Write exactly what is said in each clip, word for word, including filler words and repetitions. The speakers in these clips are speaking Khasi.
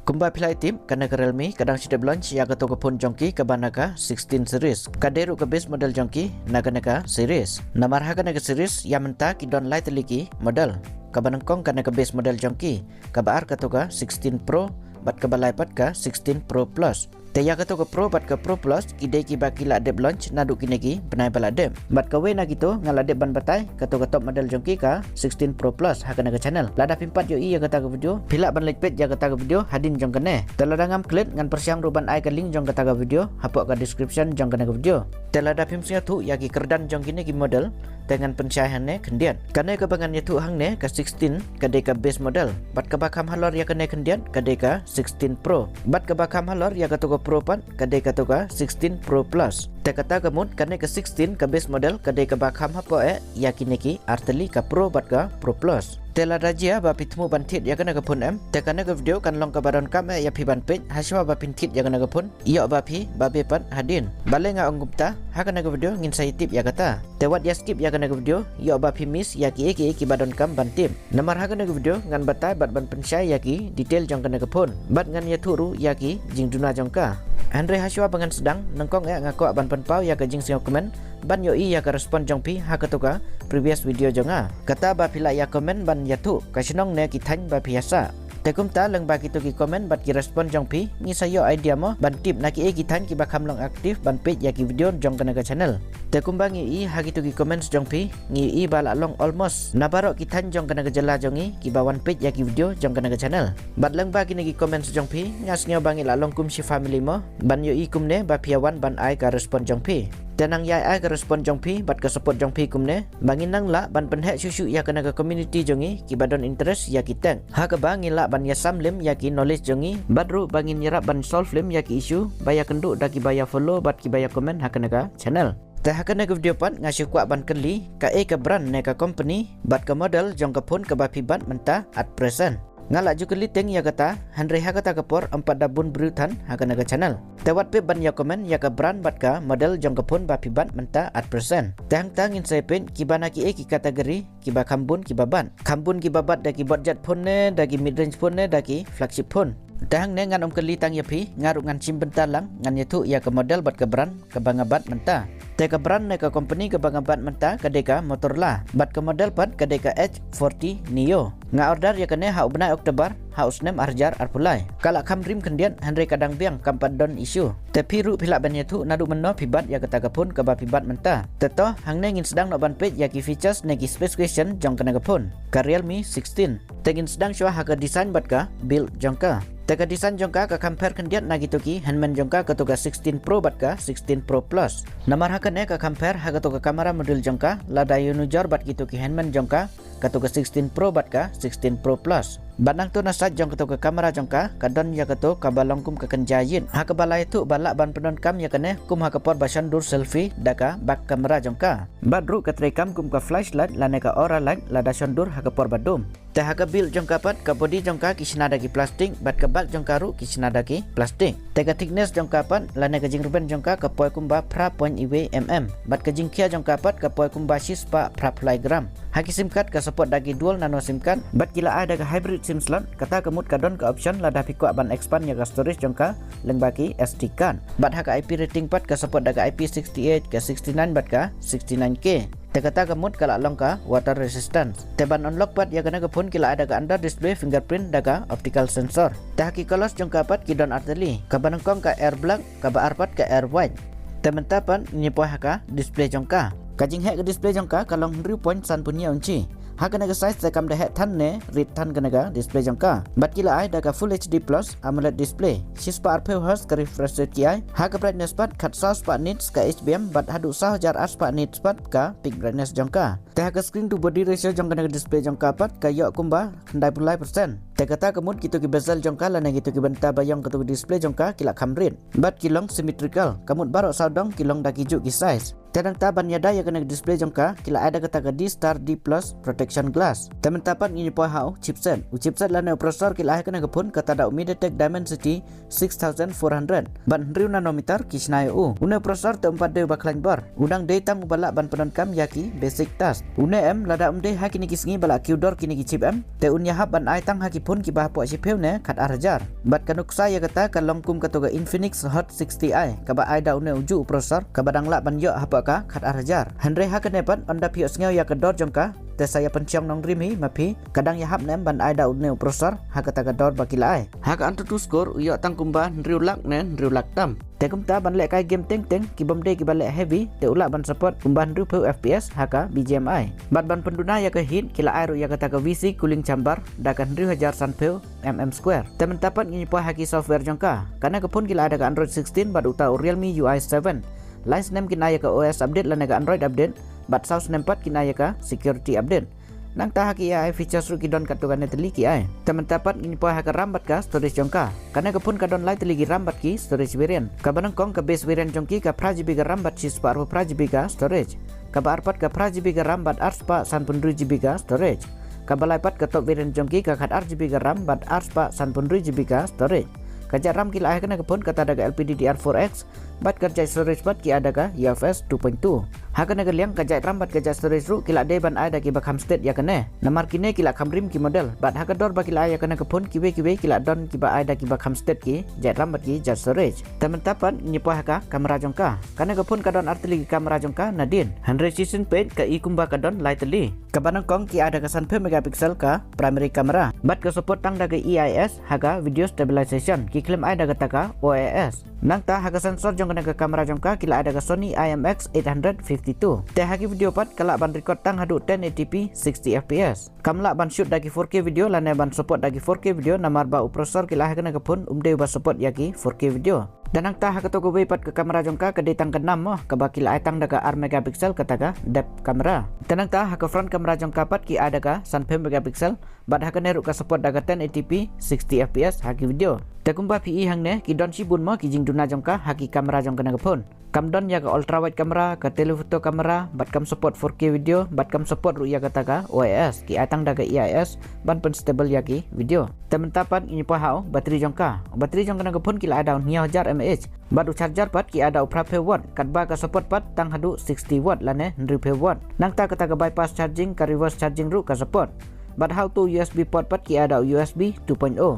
Kumba phi la ïa tip, kane ka Realme ka dang shu dep launch ïa kato ka phone jong ki kaba na ka sixteen series. Ka dei ruh ka base model jong ki na kane ka series. Namar ha kane ka series ïa mynta ki don lai tylli ki model. Kaba nyngkong kane ka base model jong ki, kaba ar kato ka sixteen Pro, bad kaba lai pat ka sixteen Pro Plus. Te ïa kato ka Pro bad ka Pro Plus ki dei kiba ki la dep launch naduh kine ki bnai ba la dep. Bad kawei na kito nga la dep ban batai, kato ka top model jong ki ka sixteen Pro Plus ha kane ka channel. Lada phim pat ïohi ïa kata ka video, phi lah ban leit peit ïa kata ka video hadien jong kane. Te lada ngam klet, ngan pyrshang ruh ban ai ka link jong kata ka video hapoh ka description jong kane ka video. Te lada phim sngewthuh ïa ki kyrdan jong kine ki model, te ngan pynshai hangne khyndiat. Kane kaba ngan ïathuh hangne ka sixteen ka dei ka base model. Bad kaba kham halor ïa kane khyndiat ka dei ka sixteen Pro. Bad kaba kham halor ïa kato ka Pro pat ka dei kato ka sixteen Pro Plus. Te kata ka mut kane ka sixteen ka base model ka dei kaba kham hapoh eh ïa kine ki ar tylli ka Pro bad ka Pro Plus. Te lada jia ba phi thmu ban thied ïa kane ka phone em, te kane ka video kan long kaba donkam eh ïa phi ban peit, hashuwa ba phin thied ïa kane ka phone, ïoh ba phi babe pat hadien. Balei nga ong kumta, ha kane ka video ngin sa ïa tip ïa kata. Te wat ïa skip ïa kane ka video, ïoh ba phi miss ïa kiei kiei kiba donkam ban tip. Namar ha kane ka video ngan batai bad ban pynshai ïa ki detail jong kane ka phone. Bad ngan ïathuh ruh ïa ki jingduna jong ka. Hynrei hashuwa ba ngan sdang, nyngkong eh nga kwah ban pynpaw ïa ka jingsngewkmen ban ïohi ïa ka respond jong phi ha kato ka previous video jong nga. Kata ba phi lah ïa comment ban ïathuh ka shnong ne ki thaiñ ba phi ïa sah. Te kumta lyngba kito ki comment bad ki respond jong phi, ngi sa ïoh idea mo ban tip na kiei ki thaiñ kiba kham long active ban peit ïa ki video jong kane ka channel. Te kumba ngi ïohi ha kito ki comments jong phi, ngi ïohi ba lah long almost na baroh ki thaiñ jong kane ka jylla jong ngi kiba wan peit ïa ki video jong kane ka channel. Bad lyngba kine ki comments jong phi, nga sngew ba ngi lah long kum shi family mo ban ïohi kumne ba phi ïa wan ban ai ka respond jong phi. Te nang ïai ai ka respond jong phi bad ka support jong phi kumne, ba ngin nang lah ban pynheh shuh shuh ïa kane ka community jong ngi kiba don interest ïa ki tech. Ha kaba ngin lah ban ïasam lem ïa ki knowledge jong ngi, bad ruh ba ngin ïarap ban solve lem ïa ki issue ba ïakynduh da kiba ïa follow bad kiba ïa comment ha kane ka channel. Te ha kane ka video pat nga shu kwah ban kylli, kaei ka brand ne ka company bad ka model jong ka phone kaba phi bat mynta at present. Nga lah ju kylli teng ïa kata, hynrei ha kata ka por ym pat da bun briew than ha kane ka channel. Te wat pep ban ïa comment ïa ka brand bad ka model jong ka phone ba phi bat mynta at present. Te hangta ngin sa ïa peit kiba na kiei ki category kiba kham bun kiba bat. Kham bun kiba bat da ki budget phone ne, da ki mid range phone ne, da ki flagship phone. Te hangne ngan ym kylli tang ïa phi, nga ruh ngan shim bynta lang, ngan ïathuh ïa ka model bad ka brand kaba nga bat mynta. Te ka brand ne ka company kaba nga bat mynta ka dei ka Motorola. Bad ka model pat ka dei ka H forty Neo. Nga order ïa kane ha u bnai October ha u snem ar hajar arphew lai. Ka lah kham rim khyndiat hynrei ka dang biang, kam pat don issue. Te phi ruh phi lah ban ïathuh naduh mynno phi bat ïa kata ka phone kaba phi bat mynta. Te to, hangne ngin sdang noh ban peit ïa ki features ne ki specification jong kane ka phone, ka Realme sixteen. Te ngin sdang shuwa ha ka design bad ka build jong ka. Te ka design jong ka ka kham pher khyndiat na kito ki hynmen jong ka, kato ka sixteen Pro bad ka sixteen Pro Plus. Namar ha kane ka kham pher ha kato ka camera module jong ka, lada ïanujor bad kito ki hynmen jong ka, kato ka sixteen Pro bad ka sixteen Pro Plus. Bad nangto na side jong kato ka camera jong ka, ka don ïa kato kaba long kum ka kynja ïit, ha kaba la ïathuh ba lah ban pyndonkam ïa kane kum ha ka por ba shon dur selfie da ka back camera jong ka. Bad ruh ka treikam kum ka flashlight lane ka aura light lada shon dur ha ka por ba dum. Te ha ka build jong ka pat, ka body jong ka ki shna da ki plastik, bad ka back jong ka ruh ki shna da ki plastik. Te ka thickness jong ka pat lane ka jingrben jong ka ka poi kumba phra point wei mm, bad ka jingkhia jong ka pat ka poi kumba shispah phraphew lai gram. Ha ki sim card ka support da ki dual nano sim card, bad ki la ai da ka hybrid sim slot, kata ka mut ka don ka option lada phi kwah ban expand ïa ka storage jong ka lyngba ki S D card. Bad ha ka I P rating pat ka support da ka I P sixty-eight, ka sixty-nine bad ka sixty-nine K. Te kata ka mut ka lah long ka water resistance. Te ban unlock pat ïa kane ka phone ki la ai da ka under display fingerprint da ka optical sensor. Te ha ki colors jong ka pat ki don artylli, kaba nyngkong ka Air Black, kaba ar pat ka Air White. Te mynta pat ngin poi ha ka display jong ka. Ka jingheh ka display jong ka ka long hynriew point san phew hynñiew inchi. Ha kane ka size te kam da heh than ne rit than kane ka display jong ka. Bad ki la ai da ka Full H D Plus AMOLED display. Shispah arphew hertz ka refresh rate ki ai. Ha ka brightness pat khatsaw spah nits ka H B M bad haduh saw hajar ar spah nits pat ka peak brightness jong ka. Te ha ka screen to body ratio jong kane ka display jong ka pat ka ïoh kumba khyndai phew lai percent. Te kata ka mut kito ki bezel jong ka lane kito ki bynta ba ïong kato ka display jong ka ki la kham rit. Bad ki long symmetrical, ka mut baroh sawdong ki long da ki juh ki size. Te nangta ban ïada ïa kane ka display jong ka, ki la ai da kata ka D Star D Plus Protection Glass. Te mynta pat ngin ïa poi ha u chipset. U chipset lane u processor ki la ai ha kane ka phone kata da u MediaTek Dimensity six thousand four hundred. Bad hynriew nanometer ki shna ïa u. Une u processor te um pat dei uba khlaiñ bor. U dang dei tang uba lah ban pyndonkam ïa ki basic task. Une em lada um dei ha kine ki sngi ba la kiew dor kine ki chip em, te un ïahap ban ai tang ha ki phone kiba hapoh shiphew ne khat ar hajar. Bad ka nuksa ïa kata ka long kum kato ka Infinix Hot sixty i, kaba ai da une u juh u processor, kaba dang lah ban ïoh hapoh ka khat ar hajar. Hynrei ha kane pat, ynda phi ïohsngew ïa ka dor jong ka, te sa ïa pynshong nongrim hi ma phi, ka dang ïahap ne em ban ai da une u processor ha kata ka dor ba ki la ai. Ha ka AnTuTu score u ïoh tang kumba hynriew lak ne hynriew lak tam. Te kumta ban lehkai game teng teng, ki bym dei kiba leh heavy, te u lah ban support kumba hynriewphew F P S ha ka B G M I. Bad ban pynduna ïa ka heat, ki la ai ruh ïa kata ka V C cooling chamber da ka hynriew hajar sanphew mm square. Te mynta pat ngin ïa poi ha ki software jong ka. Kane ka phone ki la ai da ka Android sixteen bad uta u Realme U I seven. Lai snem kin ai ïa ka O S update lane ka Android update, bad saw snem pat kin ai ïa ka security update. Nangta ha ki A I features ruh ki don katto katne tylli ki ai. Te mynta pat ngin ïa poi ha ka RAM bad ka storage jong ka. Kane ka phone ka don lai tylli ki RAM bad ki storage variant. Kaba nyngkong ka base variant jong ki ka phra G B ka RAM bad shispah arphew phra G B ka storage. Kaba ar pat ka phra G B ka RAM bad arspah sanphew hynriew G B ka storage. Kaba lai pat ka top variant jong ki ka khat ar G B ka RAM bad arspah sanphew hynriew G B ka storage. Ka jait RAM ki la ai ha kane ka phone kata da ka L P D D R four X, bad ka jait storage pat ki ai da ka U F S two point two. Ha kane ka liang ka jait RAM bad ka jait storage ruh ki la dei ban ai da kiba kham stet ïa kane. Namar kine ki la kham rim ki model. Bad ha ka dor ba ki la ai ïa kane ka phone kiwei kiwei ki la don kiba ai da kiba kham stet ki jait RAM bad ki jait storage. Te mynta pat ngin ïa poi ha ka camera jong ka. Kane ka phone ka don ar tylli ki camera jong ka nadien. Hynrei shisien peit ka i kumba ka don lai tylli. Kaba nyngkong ki ai da ka sanphew megapixel ka primary camera. Bad ka support tang da ka E I S ha ka video stabilization. Ki khlem ai da kata ka O I S. Nangta ha ka sensor jong kane ka camera jong ka ki la ai da ka Sony I M X eight hundred fifty-two. Te ha ki video pat ka lah ban record tang haduh ten eighty P sixty F P S. Kam lah ban shoot da ki four K video lane ban support da ki four K video namar ba u processor ki la ai ha kane ka phone um dei uba support ïa ki four K video. Te nangta ha kato kawei pat ka camera jong ka ka dei tang ka nam mo, kaba ki la ai tang da ka ar megapixel kata ka depth camera. Te nangta ha ka front camera jong ka pat ki ai da ka sanphew megapixel, bad ha kane ruh ka support da ka ten eighty P sixty F P S ha ki video. Te kumba phi i hangne ki don shibun mo ki jingduna jong ka ha ki camera jong kane ka phone. Kam don ïa ka ultra wide camera, ka telephoto camera, bad kam support four K video, bad kam support ruh ïa kata ka O I S, ki ai tang da ka E I S ban pyn stable ïa ki video. Te mynta pat ngin ïa poi ha u battery jong ka. U battery jong kane ka phone ki la ai da u hynñiew hajar mAh. Bad u charger pat ki ai da u phraphew watt, katba ka support pat tang haduh sixty watt lane hynriewphew watt. Nangta kata ka bypass charging, ka reverse charging ruh ka support. Bad ha uto u U S B port pat ki ai da u U S B two point oh.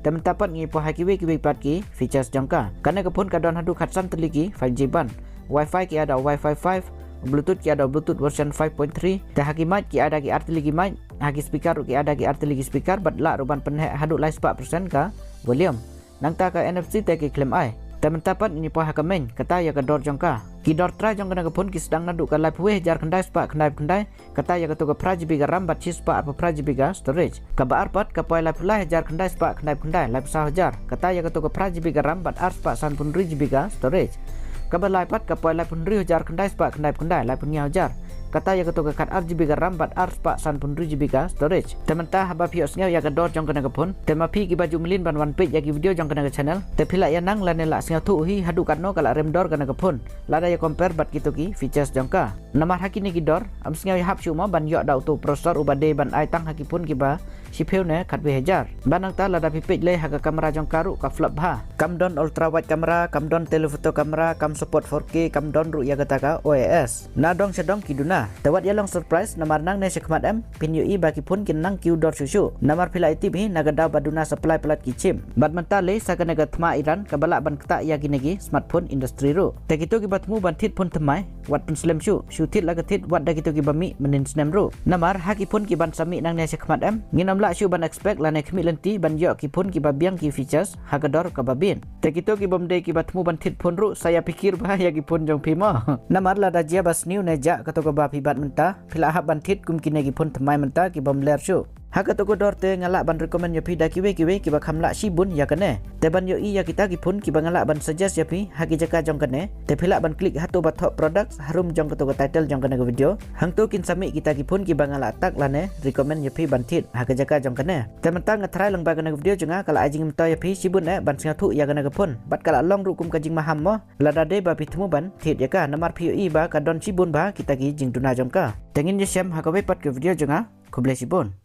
Te mynta pat ngin ïa poi ha kiwei kiwei pat ki features jong ka. Kane ka phone ka don haduh khatsan tylli ki five G band. Wi-Fi ki ai da u Wi-Fi five, Bluetooth ki ai da u Bluetooth version five point three. Te ha ki mic ki ai da ki ar tylli ki mic, ha ki speaker ruh ki ai da ki ar tylli ki speaker, bad lah ruh ban pynheh haduh lai spah percent ka volume. Nangta ka N F C te ki khlem ai. Te mynta pat ngin ïa poi ha ka main, kata ïa ka dor jong ka. Ki dor trai jong kane ka phone ki sdang naduh ka laiphew wei hajar khyndai spah khyndai phew khyndai, kata ïa kato ka phra G B ka RAM bad shispah arphew phra G B ka storage. Kaba ar pat ka poi laiphew lai hajar khyndai spah khyndai phew khyndai, laiphew saw hajar, kata ïa kato ka phra G B ka RAM bad arspah sanphew hynriew G B ka storage. Kaba lai pat ka poi laiphew hynriew hajar khyndai spah khyndai phew khyndai, laiphew hynñiew hajar, kata ïa kato ka khat ar G B ka RAM bad arspah sanphew hynriew G B ka storage. Te mynta haba phi ïohsngew ïa ka dor jong kane ka phone, te ma phi kiba ju mlien ban wan peit ïa ki video jong kane ka channel, te phi lah ïa nang lane lah sngewthuh hi haduh katno ka la rem dor kane ka phone lada ïa compare bad kito ki features jong ka. Namar ha kine ki dor, ym sngew ïahap shuh mo ban ïoh da uto u processor uba dei ban ai tang ha ki phone kiba shiphew ne khatwei hajar. Bad nangta lada phi peit lei ha ka camera jong ka ruh ka flop bha. Kam don ultra wide camera, kam don telephoto camera, kam support four K, kam don ruh ïa kata ka O I S. Na dong sha dong ki duna. Te wat ïa long surprise, namar nangne shakhmat em phin ïohi ba ki phone kin nang kiew dor shuh shuh. Namar phi lah ïa tip hi na ka daw ba duna supply palat ki chip. Bad mynta lei sa kane ka thma Iran kaba lah ban ktah ïa kine ki smartphone industry ruh. Te kito kiba thmu ban thied phone thymmai, wat pynslem shuh, shu thied la ka thied wat da kito kiba mih mynnin snem ruh. Namar ha ki phone ki ban sa mih nangne shakhmat em, ngin ym lah shuh ban expect lane khmih lynti ban ïoh ki phone kiba biang ki features ha ka dor kaba biang. Te kito kibym dei kiba thmu ban thied phone ruh sa ïa phikir bha ïa ki phone jong phi mo. Namar lada jia ba sniew ne jah kato kaba phi bat mynta, phi lah hap ban thied kum kine ki phone thymmai mynta kibym ler shuh. Ha kato ka dor te nga lah ban recommend ïa phi da kiwei kiwei kiba kham lah shibun ïa kane. Te ban ïohi ïa kita ki phone kiba nga lah ban suggest ïa phi ha ki jaka jong kane, te phi lah ban click hato ba thoh products harum jong kato ka title jong kane ka video. Hangto kin sa mih kita ki phone kiba nga lah tag lane recommend ïa phi ban thied ha ka jaka jong kane. Te mynta nga tharai lang ba kane ka video jong nga ka la ai jingmyntoi ïa phi shibun eh ban sngewthuh ïa kane ka phone. Bad ka la long ruh kum ka jingmaham mo, lada dei ba phi thmu ban thied ïa ka, namar phi ïohi ba ka don shibun bha kita ki jingduna jong ka. Te ngin ïashem ha kawei pat ka video jong nga. Khublei shibun.